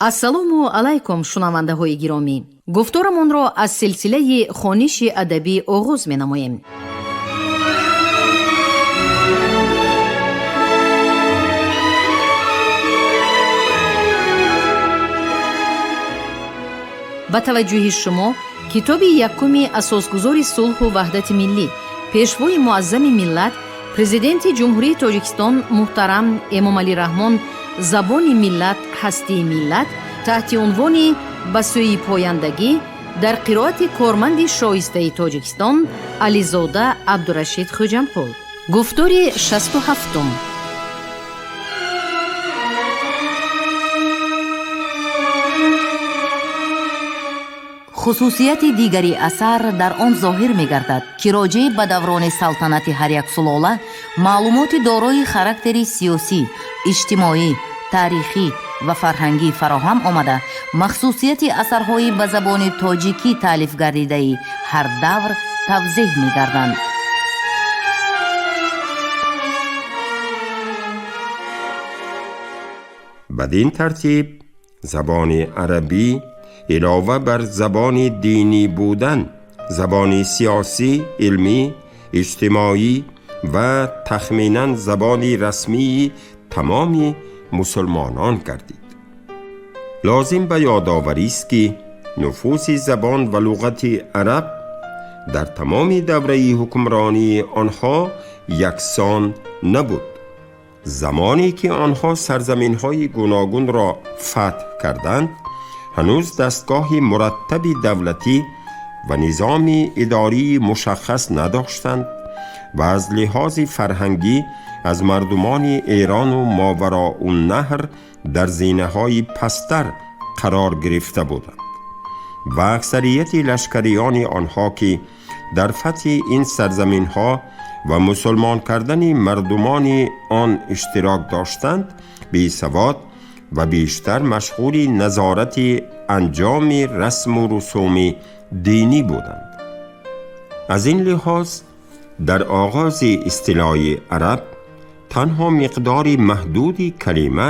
Ассалому алайкум, шунавандаҳои гиромӣ. Гуфторамонро аз силсилаи хониши адабӣ оғоз менамоем. Ба таваҷҷӯҳи шумо китоби якуми асосгузори сулҳу ваҳдати миллӣ, пешвои муаззами миллат, Президенти Ҷумҳурии Тоҷикистон муҳтарам Эмомалӣ Раҳмон «Забони миллат, ҳастии миллат» таҳти унвони «Ба сӯи пояндагӣ» дар қироати корманди шоистаи Тоҷикистон Ализода Абдурашид Хӯҷамқул. Гуфтори 67-ум. Хусусияти дигари асар дар он зоҳир мегардад, ки роҷеъ ба даврони салтанати ҳар як сулола маълумоти дорои характери сиёсӣ, иҷтимоӣ, таърихӣ ва фарҳангӣ фароҳам омада, махсусияти асарҳои ба забони тоҷикӣ таълиф гардидаи ҳар давр тавзеҳ мегарданд. Бадин тартиб, забони арабӣ илова бар забони динӣ будан, забони сиёсӣ, илмӣ, иҷтимоӣ ва тахминан забони расмии тамоми мусулмонон гардид. Лозим ба ёдоварист, ки нуфузи забон ва луғати араб дар тамоми давраи ҳукмронии онҳо яксон набуд. Замоне ки онҳо сарзаминҳои гуногунро фатҳ карданд, ҳанӯз дастгоҳи мураттаби давлатӣ ва низоми идории мушаххас надоштанд ва аз лиҳози фарҳангӣ аз мардумони Эрону Мовароуннаҳр дар зинаҳои пасттар қарор гирифта буданд ва аксарияти лашкариёни онҳо, ки дар фатҳи ин сарзаминҳо ва мусулмон кардани мардумони он иштирок доштанд, бесавод ва бештар машғули назорати анҷоми расму русуми динӣ буданд. Аз ин лиҳоз, дар оғози истилои араб танҳо миқдори маҳдуди калима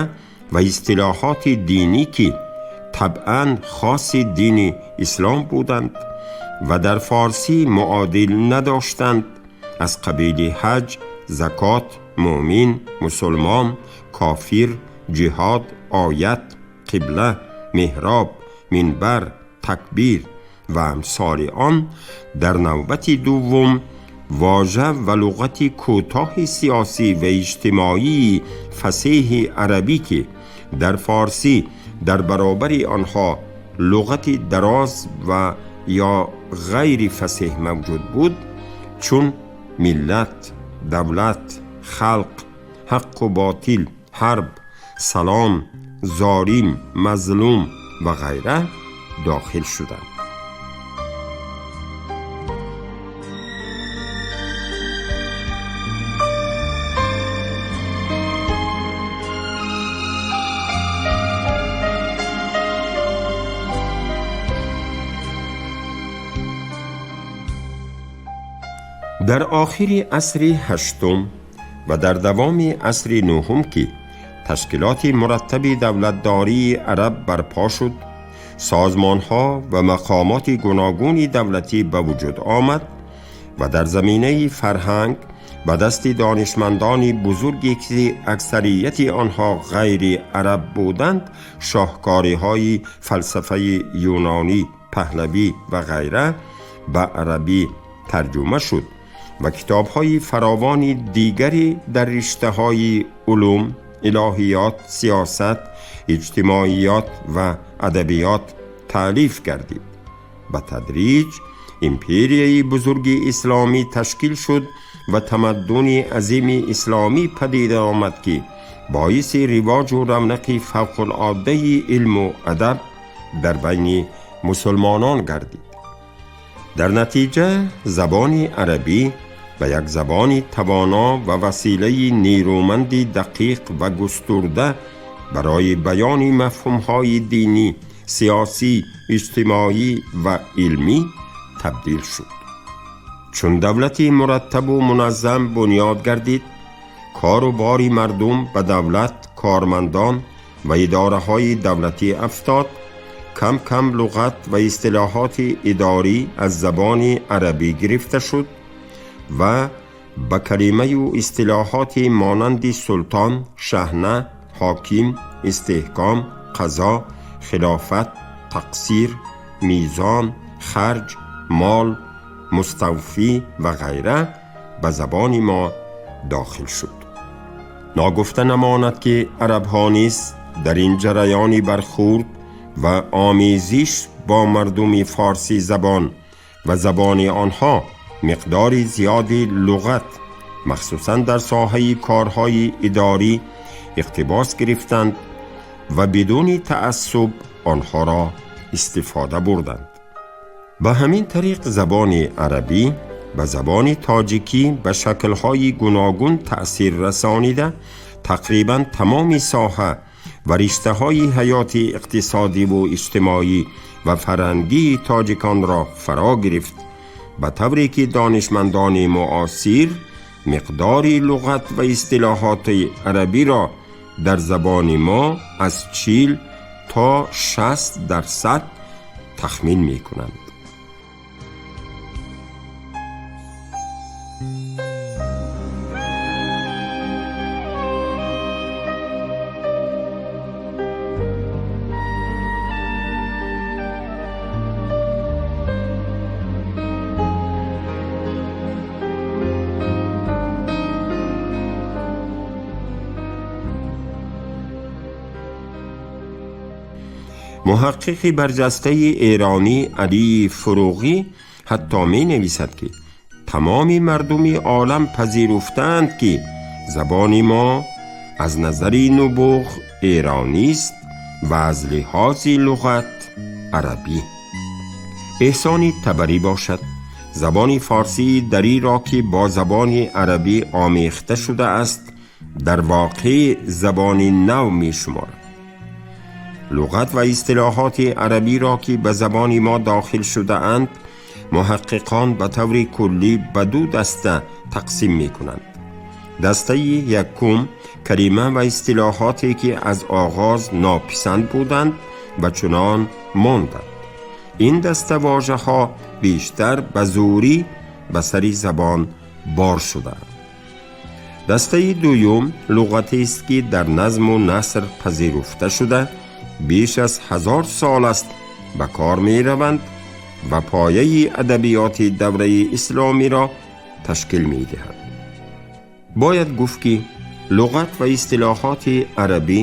ва истилоҳоти динӣ, ки табъан хоси дини ислом буданд ва дар форсӣ муодил надоштанд, аз қабили ҳаҷ, закот, муъмин, мусулмон, кофир, ҷиҳод, оят, қибла, меҳроб, минбар, такбир ва амсоли он, дар навбати дуввум вожа ва луғати кӯтоҳи сиёсӣ ва иҷтимоии фасеҳи арабӣ, ки дар форсӣ дар баробари онҳо луғати дароз ва ё ғайри фасеҳ мавҷуд буд, чун миллат, давлат, халқ, ҳаққу ботил, ҳарб, салом, золим, мазлум ва ғайра дохил шуданд. Дар охири асри ҳаштум ва дар давоми асри нуҳум, ки ташкилоти мураттаби давлатдории араб барпо шуд, созмонҳо ва мақомоти гуногуни давлатӣ ба вуҷуд омад ва дар заминаи фарҳанг ба дасти донишмандони бузурге, ки аксарияти онҳо ғайри араб буданд, шоҳкориҳои фалсафаи юнонӣ, паҳлавӣ ва ғайра ба арабӣ тарҷума шуд ва китобҳои фаровони дигаре дар риштаҳои улум, илоҳиёт, сиёсат, иҷтимоиёт ва адабиёт таълиф гардид. Ба тадриҷ империяи бузурги исломӣ ташкил шуд ва тамаддуни азими исломӣ падида омад, ки боиси ривоҷу равнақи фавқулоддаи илму адаб дар байни мусулмонон гардид. Дар натиҷа, забони арабӣ ба як забони тавоно ва василаи нерӯманди дақиқ ва густурда барои баёни мафҳумҳои динӣ, сиёсӣ, иҷтимоӣ ва илмӣ табдил шуд. Чун давлати мураттабу муназзам бунёд гардид, кору бори мардум ба давлат, кормандон ва идораҳои давлатӣ афтод, кам кам луғат ва истилоҳоти идорӣ аз забони арабӣ гирифта шуд ва ба калимаю истилоҳоти монанди султон, шаҳна, ҳоким, истеҳком, қазо, хилофат, тақсир, мизон, харҷ, мол, муставфӣ ва ғайра ба забони мо дохил шуд. Ногуфта намонад, ки арабҳо низ дар ин ҷараёни бархӯрд ва омезиш бо мардуми форсӣ забон ва забони онҳо миқдори зиёди луғат, махсусан дар соҳаи корҳои идорӣ, иқтибос гирифтанд ва бидуни таассуб онҳоро истифода бурданд. Ба ҳамин тариқ забони арабӣ ба забони тоҷикӣ ба шаклҳои гуногун таъсир расонида, тақрибан тамоми соҳа ва риштаҳои ҳаёти иқтисодиву иҷтимоӣ ва фарҳангии тоҷиконро фаро гирифт, ба тавре ки донишмандони муосир миқдори луғат ва истилоҳоти арабиро дар забони мо аз 40 то 60% тахмин мекунанд. Муҳаққиқи барҷастаи эронӣ Алии Фуруғӣ ҳатто менависад, ки тамоми мардуми олам пазируфтаанд, ки забони мо аз назари нубуғ эронист ва аз лиҳози луғат арабӣ. Эҳсони Табарӣ бошад, забони форсии дариро, ки бо забони арабӣ омехта шудааст, дар воқеъ забони нав мешуморад. Луғат ва истилоҳоти арабиро, ки ба забони мо дохил шудаанд, муҳаққиқон ба таври куллӣ ба ду даста тақсим мекунанд. Дастаи якум калима ва истилоҳоте, ки аз оғоз нописанд буданд ва чунон монданд. Ин даста вожаҳо бештар ба зӯрӣ ба сари забон бор шудаанд. Дастаи дуюм луғатест, ки дар назму наср пазируфта шуда, беш аз 1000 сол аст ба кор мераванд ва пояи адабиёти давраи исломиро ташкил медиҳанд. Бояд гуфт, ки луғат ва истилоҳоти арабӣ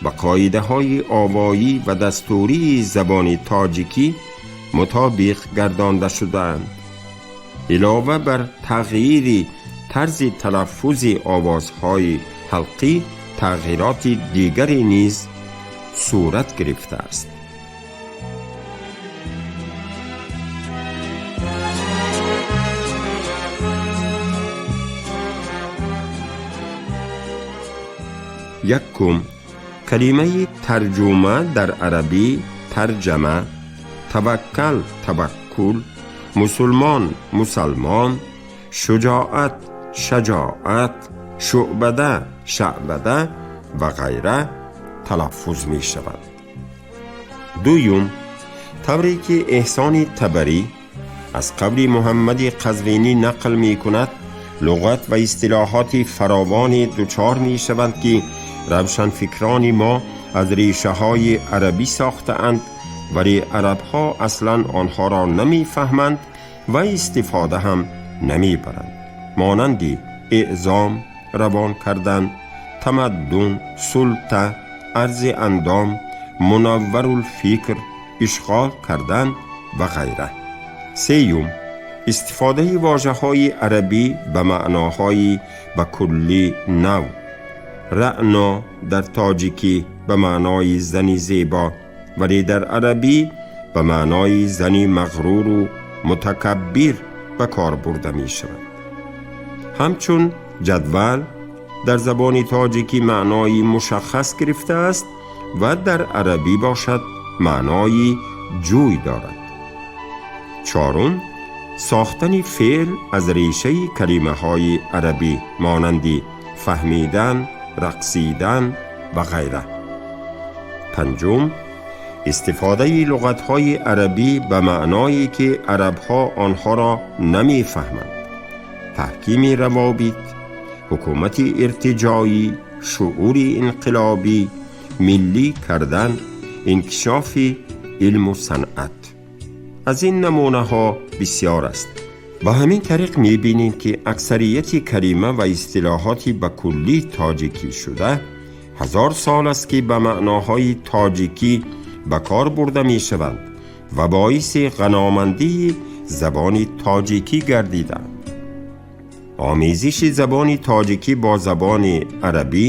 ба қоидаҳои овоӣ ва дастурии забони тоҷикӣ мутобиқ гардонда шудаанд. Илова бар тағйири тарзи талаффузи овозҳои ҳалқӣ, тағйироти дигаре низ сурат гирифтааст. Якум, калимаи тарҷума дар арабӣ тарҷама, таваккал таваккул, мусулмон мусалмон, шуҷоат шаҷоат, шӯъбада шаъбада ва ғайра талаффуз мешавад. Дуюм, тавре ки Эҳсони Табарӣ аз қавли Муҳаммади Қазвинӣ нақл мекунад, луғат ва истилоҳоти фаровоне дучор мешаванд, ки равшанфикрони мо аз решаҳои арабӣ сохтаанд, вале арабҳо аслан онҳоро намефаҳманд ва истифода ҳам намебаранд, монанди эъзом, равон кардан, тамаддун, султа, арзи андом, мунавварулфикр, ишғол кардан ва ғайра. Сеюм, истифодаи вожаҳои арабӣ ба маъноҳои ба куллӣ нав. Раъно дар тоҷикӣ ба маънои зани зебо, вале дар арабӣ ба маънои зани мағруру мутакаббир ба кор бурда мешавад. Ҳамчун ҷадвал дар забони тоҷикӣ маънои мушаххас гирифтааст ва дар арабӣ бошад маънои ҷӯй дорад. Чорум, сохтани феъл аз решаи калимаҳои арабӣ, монанди фаҳмидан, рақсидан ва ғайра. Панҷум, истифодаи луғатҳои арабӣ ба маъное ки арабҳо онҳоро намефаҳманд, таҳкими равобит, ҳукумати иртиҷоӣ, шуъури инқилобӣ, миллӣ кардан, инкишофи илму санъат. Аз ин намунаҳо бисёр аст. Ба ҳамин тариқ мебинем, ки аксарияти калима ва истилоҳоти ба куллӣ тоҷикӣ шуда 1000 сол аст, ки ба маъноҳои тоҷикӣ ба кор бурда мешаванд ва боиси ғаномандии забони тоҷикӣ гардиданд. Омезиши забони тоҷикӣ бо забони арабӣ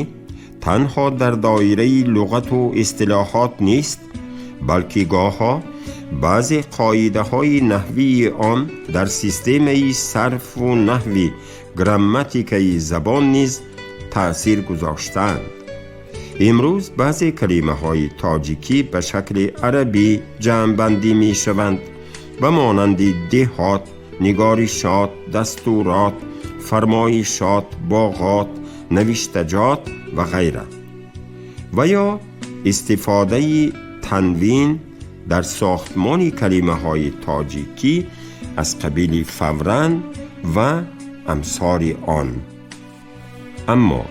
танҳо дар доираи луғату истилоҳот нест, балки гоҳо баъзе қоидаҳои наҳвии он дар системаи сарфу наҳви грамматикаи забон низ таъсир гузоштаанд. Имрӯз баъзе калимаҳои тоҷикӣ ба шакли арабӣ ҷамъбандӣ мешаванд, ба монанди деҳот, нигоришот, дастурот, фармоишот, боғот, навиштаҷот ва ғайра. Ва ё истифодаи танвин дар сохтмони калимаҳои тоҷикӣ аз қабили фавран ва амсори он. Аммо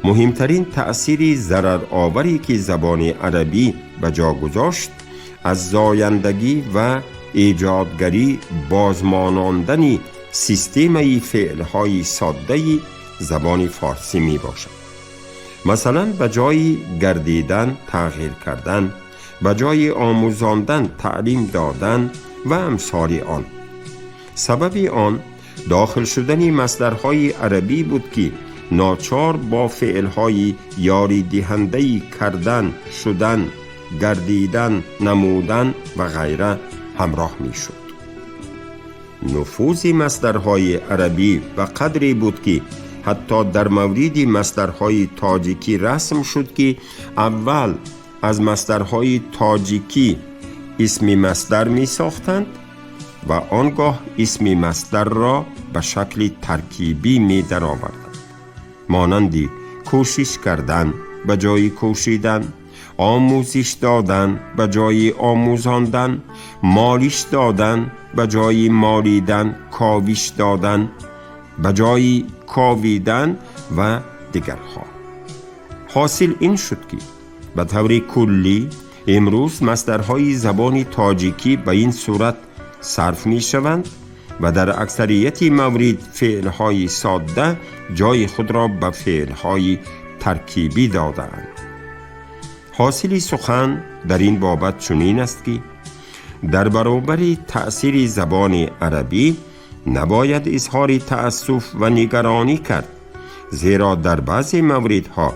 муҳимтарин таъсири зарароваре, ки забони арабӣ ба ҷо гузошт, аз зояндагӣ ва эҷодгарӣ бозмонондани системаи феълҳои соддаи забони форсӣ мебошад. Масалан, ба ҷои гардидан тағйир кардан, ба ҷои омӯзондан таълим додан ва амсори он. Сабаби он дохил шудани масдарҳои арабӣ буд, ки ночор бо феълҳои ёридиҳандаи кардан, шудан, гардидан, намудан ва ғайра ҳамроҳ мешуд. Нуфузи масдарҳои арабӣ ба қадре буд, ки ҳатто дар мавриди масдарҳои тоҷикӣ расм шуд, ки аввал аз масдарҳои тоҷикӣ исми масдар месохтанд ва он гоҳ исми масдарро ба шакли таркибӣ медароварданд, монанди кӯшиш кардан ба ҷои кӯшидан, омӯзиш додан ба ҷои омӯзондан, молиш додан ба ҷои молидан, ковиш додан ба ҷои ковидан ва дигарҳо. Ҳосил ин шуд, ки ба таври куллӣ имрӯз масдарҳои забони тоҷикӣ ба ин сурат сарф мешаванд ва дар аксарияти маврид феълҳои содда ҷои худро ба феълҳои таркибӣ додаанд. Ҳосили сухан дар ин бобат чунин аст, ки дар баробари таъсири забони арабӣ набояд изҳори таассуф ва нигаронӣ кард, зеро дар баъзе мавридҳо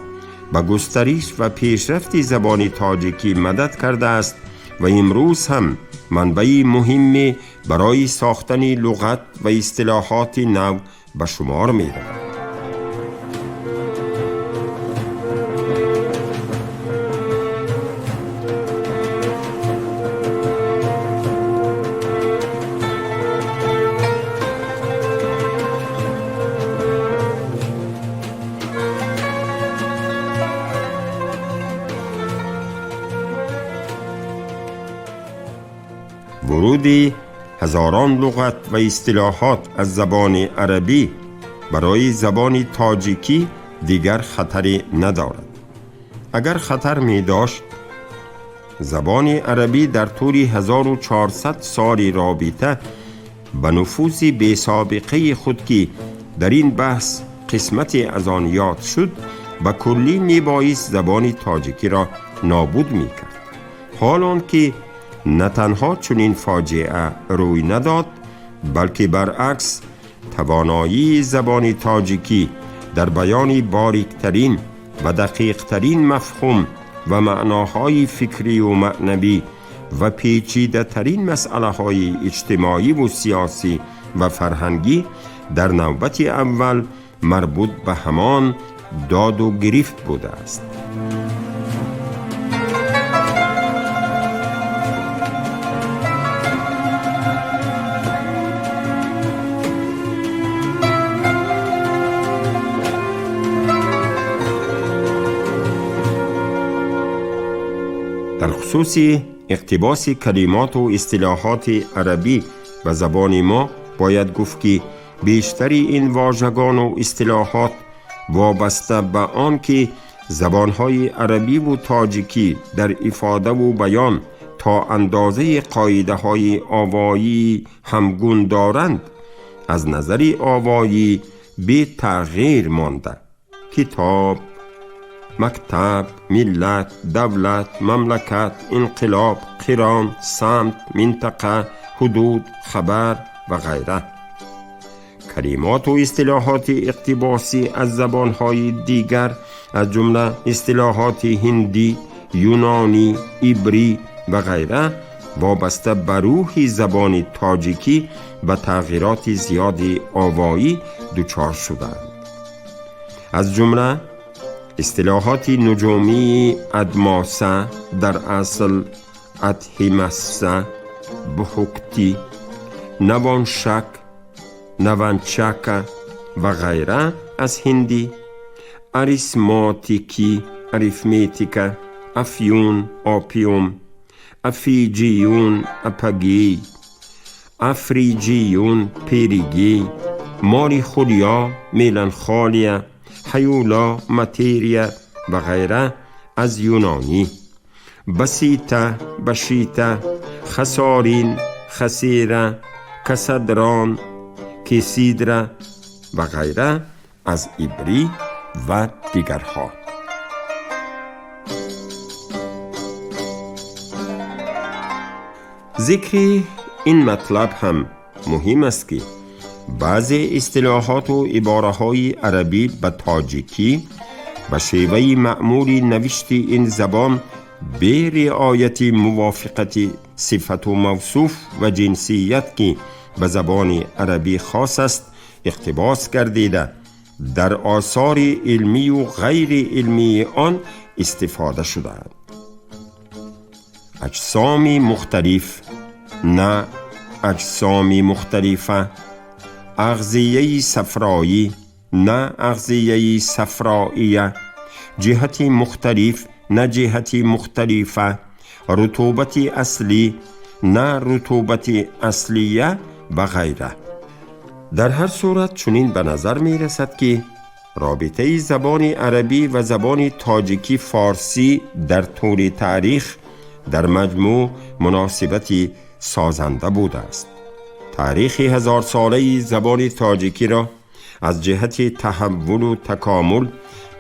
ба густариш ва пешрафти забони тоҷикӣ мадад кардааст ва имрӯз ҳам манбаи муҳиме барои сохтани луғат ва истилоҳоти нав ба шумор меравад. Вуруди ҳазорон луғат ва истилоҳот аз забони арабӣ барои забони тоҷикӣ дигар хатаре надорад. Агар хатар медошт, забони арабӣ дар тӯли 1400 соли робита ба нуфузи бесобиқаи худ, ки дар ин баҳс қисмате аз он ёд шуд, ба куллӣ мебоист забони тоҷикиро нобуд мекард. Ҳол он ки на танҳо чунин фоҷиа рӯй надод, балки баръакс тавоноии забони тоҷикӣ дар баёни бориктарин ва дақиқтарин мафҳум ва маъноҳои фикриву маънавӣ ва печидатарин масъалаҳои иҷтимоиву сиёсӣ ва фарҳангӣ дар навбати аввал марбут ба ҳамон доду гирифт будааст. Хусуси иқтибоси калимоту истилоҳоти арабӣ ба забони мо бояд гуфт, ки бештари ин вожагону истилоҳот вобаста ба он ки забонҳои арабиву тоҷикӣ дар ифодаву баён то андозаи қоидаҳои овоӣ ҳамгун доранд, аз назари овоӣ бетағйир монда: китоб, мактаб, миллат, давлат, мамлакат, инқилоб, қирон, самт, минтақа, ҳудуд, хабар ва ғайра. Калимоту истилоҳоти иқтибосӣ аз забонҳои дигар, аз ҷумла истилоҳоти ҳиндӣ, юнонӣ, ибрӣ ва ғайра, вобаста ба рӯҳи забони тоҷикӣ ба тағйироти зиёди овоӣ дучор шуданд. Аз ҷумла истилоҳоти нуҷумии адмоса, дар асл адҳимасса, бухуктӣ, навоншак, наванчака ва ғайра аз ҳиндӣ, арисмотикӣ, арифметика, афюн, опиум, афиҷиюн, апогей, африҷиюн, перигей, молихулия, меланхолия, ҳаюло, материя ва ғайра аз юнонӣ, басита, башита, хасорин, хасира, касадрон, кесидра ва ғайра аз ибрӣ ва дигарҳо. Зикри ин матлаб ҳам муҳим аст, ки баъзе истилоҳоту ибораҳои арабӣ ба тоҷикӣ ба шеваи маъмули навишти ин забон бе риояти мувофиқати сифату мавсуф ва ҷинсият, ки ба забони арабӣ хос аст, иқтибос гардида, дар осори илмию ғайри илмии он истифода шудаанд: аҷсоми мухталиф, на аҷсоми мухталифа, ағзияи сафроӣ, на ағзияи сафроия, ҷиҳати мухталиф, на ҷиҳати мухталифа, рутубати аслӣ, на рутубати аслия ва ғайра. Дар ҳар сурат, чунин ба назар мерасад, ки робитаи забони арабӣ ва забони тоҷикӣ форсӣ дар тӯли таърих дар маҷмӯъ муносибати созанда будааст. Таърихи ҳазорсолаи забони тоҷикиро аз ҷиҳати таҳаввулу такомул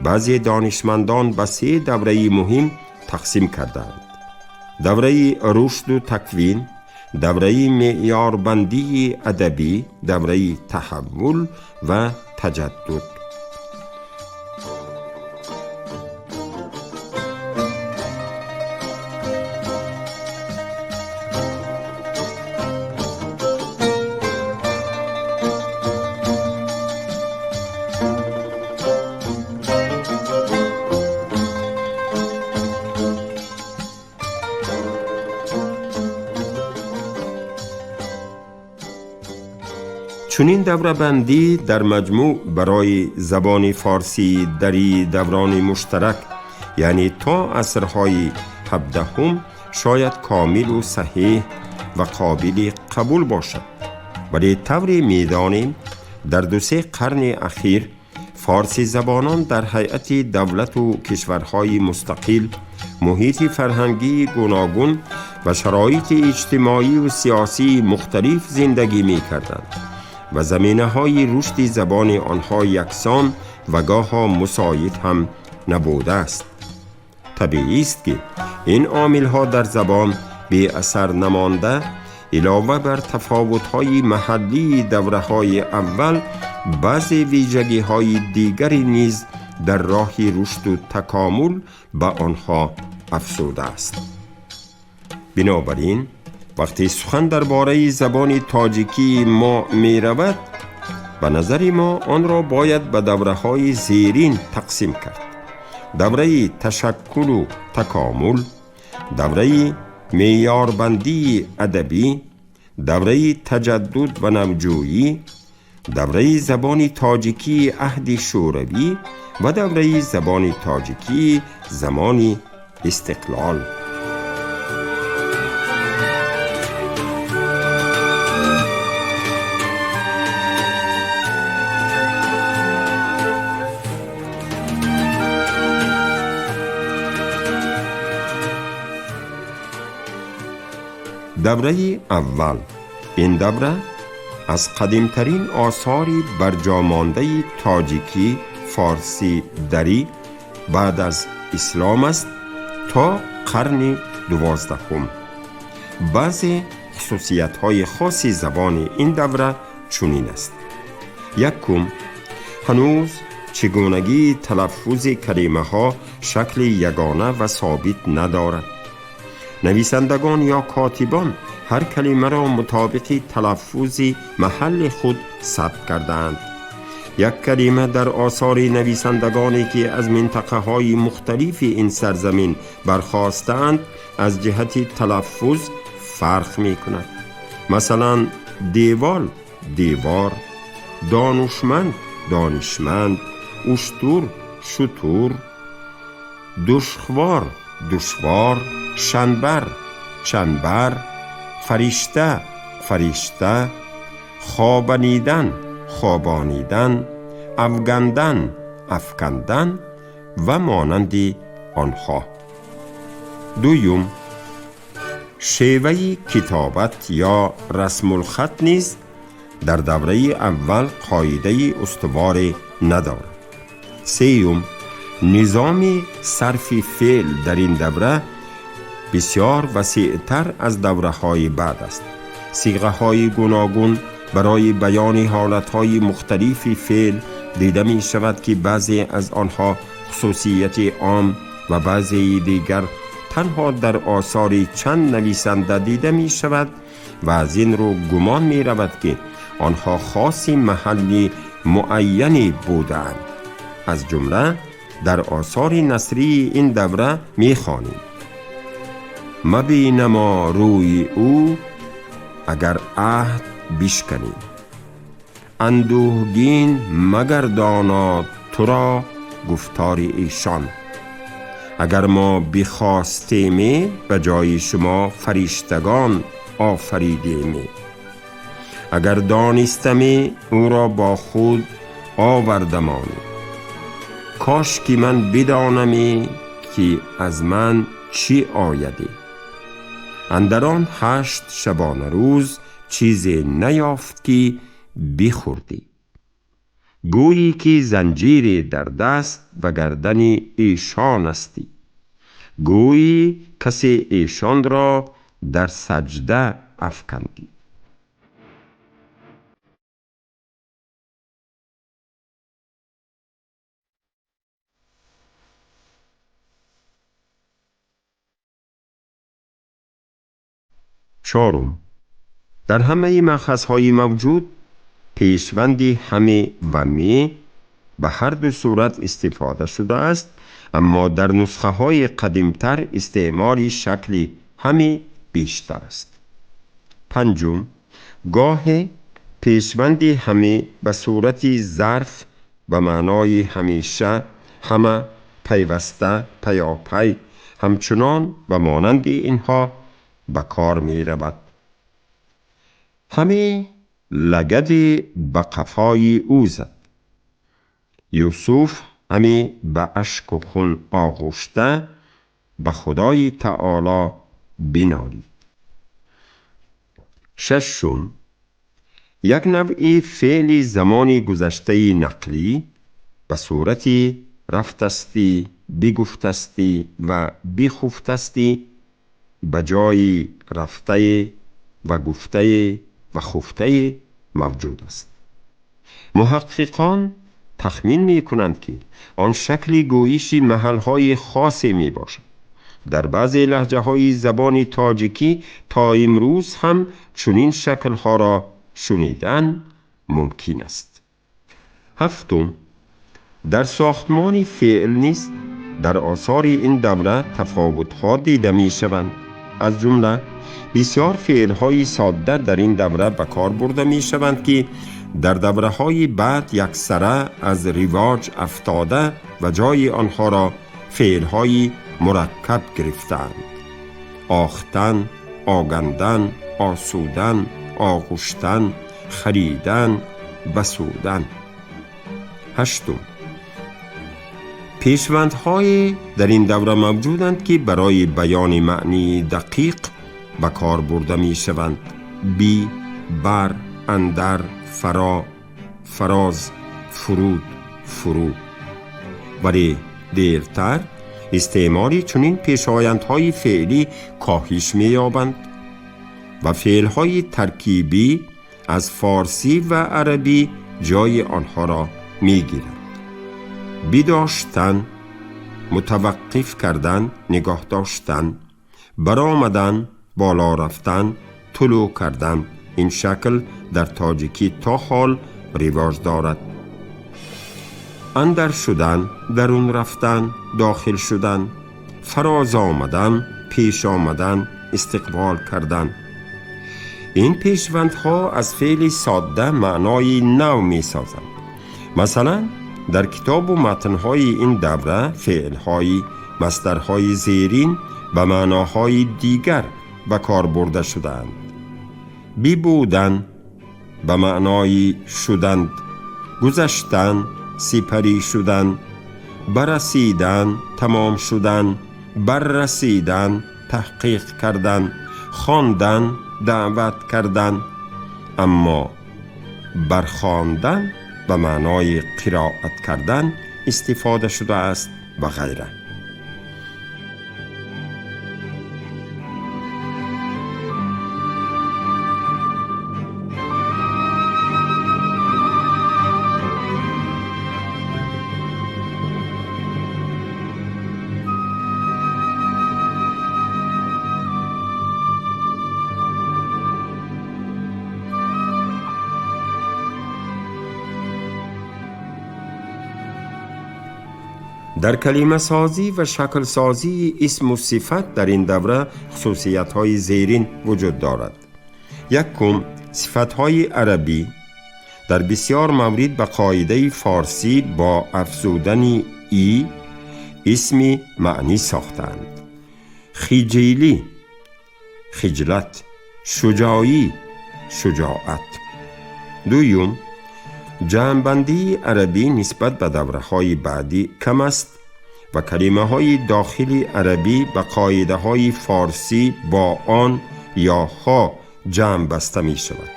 баъзе донишмандон ба се давраи муҳим тақсим карданд: давраи рушду таквин, давраи меъёрбандии адабӣ, давраи таҳаввул ва таҷаддуд. Чунин даврабандӣ дар маҷмӯъ барои забони форсии дарии даврони муштарак, яъне то асрҳои 17-ум, шояд комилу саҳеҳ ва қобили қабул бошад. Вале тавре медонем, дар дусе қарни ахир форсизабонон дар ҳайати давлату кишварҳои мустақил, муҳити фарҳангии гуногун ва шароити иҷтимоию сиёсии мухталиф зиндагӣ мекарданд ва заминаҳои рушди забони онҳо яксон ва гоҳо мусоид ҳам набудааст. Табиист, ки ин омилҳо дар забон беасар намонда, илова бар тафовутҳои маҳаллии давраҳои аввал, баъзе вижагиҳои дигаре низ дар роҳи рушду такомул ба онҳо афзудааст. Бинобар ин, вақте сухан дар бораи забони тоҷикии мо меравад, ба назари мо онро бояд ба давраҳои зерин тақсим кард: давраи ташаккулу такомул, давраи меъёрбандии адабӣ, давраи таҷаддуд ва навҷӯӣ, давраи забони тоҷикии аҳди шӯравӣ ва давраи забони тоҷикии замони истиқлол. Давраи аввал. Ин давра аз қадимтарин осори барҷомондаи тоҷикӣ, форсӣ, дарӣ баъд аз ислом аст то қарни 12. Баъзе хусусиятҳои хоси забони ин давра чунин аст. Якум, ҳанӯз чигунагии талаффузи калимаҳо шакли ягона ва собит надорад. Нависандагон ё котибон ҳар калимаро мутобиқи талаффузи маҳалли худ сабт кардаанд. Як калима дар осори нависандагоне ки аз минтақаҳои мухталифи ин сарзамин бархостаанд, аз ҷиҳати талаффуз фарқ мекунад. Масалан, девол девор, донушманд донишманд, уштур шутур, душхвор душвор, шанбар чанбар, фаришта фаришта, хобанидан хобонидан, афгандан афкандан ва монанди онҳо. Дуюм, шеваи китобат ё расмулхат низ дар давраи аввал қоидаи устуворе надорад. Сеюм, низоми сарфи феъл дар ин давра бисёр васеътар аз давраҳои баъд аст. Сиғаҳои гуногун барои баёни ҳолатҳои мухталифи феъл дида мешавад, ки баъзе аз онҳо хусусияти ом ва баъзеи дигар танҳо дар осори чанд нависанда дида мешавад ва аз ин рӯ гумон меравад, ки онҳо хоси маҳалли муайяне будаанд. Аз ҷумла дар осори насрии ин давра мехонем: мабинамо рӯи ӯ агар аҳд бишканем, андӯҳгин магардонад туро гуфтори эшон, агар мо бихостеме ба ҷои шумо фариштагон офаридеме, агар донистаме ӯро бо худ овардамонем, кош ки ман бидонаме ки аз ман чӣ ояде. Андар он 8 шабонарӯз чизе наёфт ки бихӯрдӣ, гӯйӣ ки занҷире дар даст ва гардани эшон астӣ, гӯйӣ касе эшонро дар саҷда афкандӣ. Чорум, дар ҳамаи маъхазҳои мавҷуд пешванди ҳаме ва ме ба ҳар ду сурат истифода шудааст, аммо дар нусхаҳои қадимтар истеъмоли шакли ҳаме бештар аст. Панҷум, гоҳе пешванди ҳаме ба сурати зарф ба маънои ҳамеша, ҳама, пайваста, паёпай, ҳамчунон ва монанди инҳо ба кор меравад. Ҳаме лагаде ба қафои ӯ зад. Юсуф ҳаме ба ашку хун оғушта ба Худои таоло бинолид. Шашум, як навъи феъли замони гузаштаи нақлӣ ба сурати рафтастӣ, бигуфтастӣ ва бихуфтастӣ ба ҷои рафтае ва гуфтае ва хуфтае мавҷуд аст. Муҳаққиқон тахмин мекунанд, ки он шакли гӯйиши маҳалҳои хосе мебошад. Дар баъзе лаҳҷаҳои забони тоҷикӣ то имрӯз ҳам чунин шаклҳоро шунидан мумкин аст. Ҳафтум, дар сохтмони феъл низ дар осори ин давра тафовутҳо дида мешаванд. Аз ҷумла бисёр феълҳои содда дар ин давра ба кор бурда мешаванд, ки дар давраҳои баъд яксара аз ривоҷ афтода ва ҷои онҳоро феълҳои мураккаб гирифтаанд. Охтан, огандан, осудан, оғуштан, харидан, басудан. Ҳаштум, пешвандҳое дар ин давра мавҷуданд, ки барои баёни маънии дақиқ ба кор бурда мешаванд: би, бар, андар, фаро, фароз, фуруд, фуру. Вале дертар истеъмоли чунин пешояндҳои феълӣ коҳиш меёбанд ва феълҳои таркибӣ аз форсӣ ва арабӣ ҷои онҳоро мегиранд. Бидоштан, мутаваққиф кардан, нигоҳ доштан, баромадан, боло рафтан, тулӯъ кардан. Ин шакл дар тоҷикӣ то ҳол ривоҷ дорад. Андар шудан, дарун рафтан, дохил шудан, фароз омадан, пеш омадан, истиқбол кардан. Ин пешвандҳо аз феъли содда маънои нав месозанд. Масалан, дар китобу матнҳои ин давра феълҳои масдарҳои зерин ба маъноҳои дигар ба кор бурда шудаанд: бибудан ба маънои шуданд, гузаштан, сипарӣ шудан, барасидан, тамом шудан, баррасидан, таҳқиқ кардан, хондан, даъват кардан. Аммо бархондан ба маънои қироат кардан истифода шудааст ва ғайра. Дар калимасозӣ ва шаклсозии исму сифат дар ин давра хусусиятҳои зерин вуҷуд дорад. Якум, сифатҳои арабӣ дар бисёр маврид ба қоидаи форсӣ бо афзудани и исми маънӣ сохтаанд: хиҷилӣ, хиҷлат, шуҷоӣ, шуҷоат. Дуюм, ҷамъбандии арабӣ нисбат ба давраҳои баъдӣ кам аст ва калимаҳои дохили арабӣ ба қоидаҳои форсӣ бо он ё ҳо ҷамъ баста мешавад.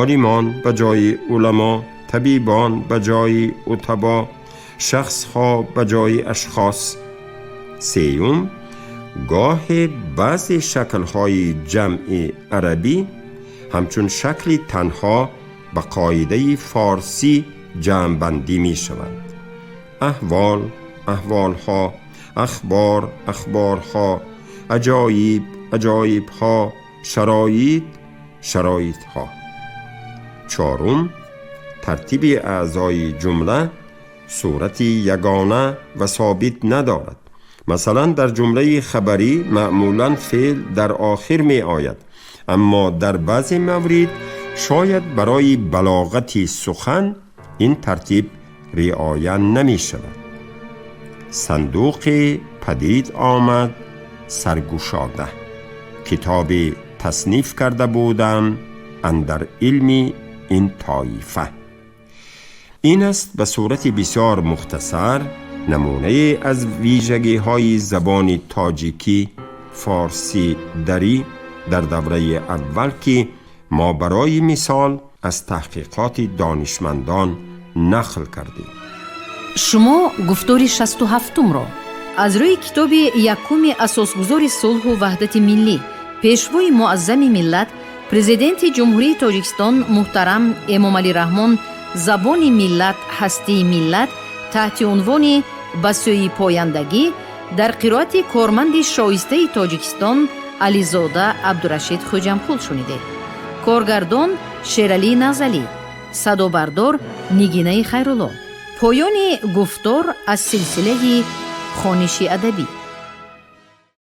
Олимон ба ҷои уламо, табибон ба ҷои утабо, шахсҳо ба ҷои ашхос. Сеюм, гоҳе баъзе шаклҳои ҷамъи арабӣ ҳамчун шакли танҳо ба қоидаи форсӣ ҷамъбандӣ мешаванд: аҳвол, аҳволҳо, ахбор, ахборҳо, аҷоиб, аҷоибҳо, шароит, шароитҳо. Чорум, тартиби аъзои ҷумла сурати ягона ва собит надорад. Масалан, дар ҷумлаи хабарӣ маъмулан феъл дар охир меояд, аммо дар баъзе маврид шояд барои балоғати сухан ин тартиб риоя намешавад. Сандуқе падид омад саргушода, китобе тасниф карда будам андар илми ин тоифа. Ин аст ба сурати бисёр мухтасар намунае аз вижагиҳои забони тоҷикӣ форсӣ дарӣ дар давраи аввал, ки мо барои мисол аз таҳқиқоти донишмандон нақл кардем. Шумо гуфтори 67-умро аз рӯи китоби якуми асосгузори сулҳу ваҳдати миллӣ, пешвои муаззами миллат, Президенти Ҷумҳурии Тоҷикистон муҳтарам Эмомалӣ Раҳмон «Забони миллат, ҳастии миллат» таҳти унвони «Ба сӯи пояндагӣ» дар қироати корманди шоистаи Тоҷикистон Ализода Абдурашид Хӯҷамқул шунидед. Коргардон Шералӣ Назалӣ, садобардор Нигинаи Хайрулло. Поёни гуфтор аз силсилаи хониши адабӣ.